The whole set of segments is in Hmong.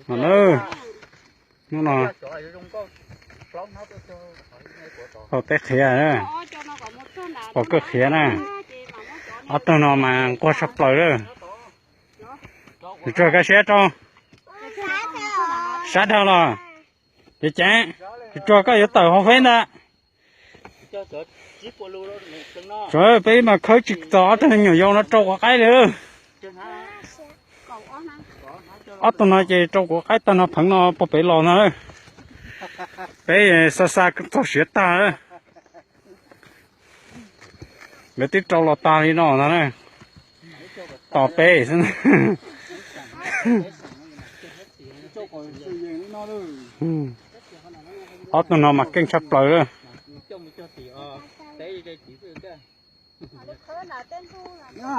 Mas na, hnub no haus teb qhiav, haus kawj qhiav na. Ob tug no mas nquag tshaj plaws lawm. Tsuag koj siab rau. Sab dhau los. Ceev ceev, tsuag koj yuav tawm hauv feb ntag. Peb mas khawb tsis txog ob tug nyuam yaus no rau quav qaib li. Ob tug no ces rau quav qaib tag no pheev no puag pem los no. Peb xa xa txog siav tag. Lawv twb rau los tag li no ntag na. Tos peb xwb. Ob tug no mas keej tshaj plaws lawm.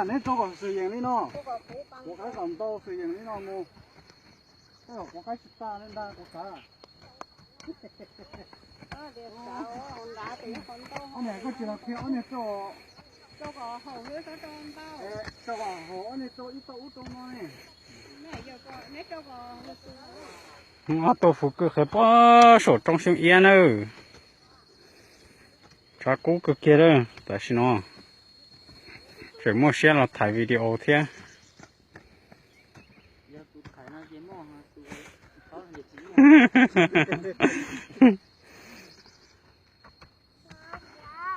Neb rau kom xwm yees li no, quav qaib kom ntau xwm yees li no mus. Tej zaum quav qaib tsis tag li ntag quav qaib. Ob niag koj tsis los qhia ob niag rau, rau kom haum ob niag rau ib tauj ub rau no ne. Ob tug fuv kwj qhiav puag saum roob Xyooj Iab nawb. Tshav kub kawg kiag lawm tam sim no. Tseem muaj siab los thaij video thiab.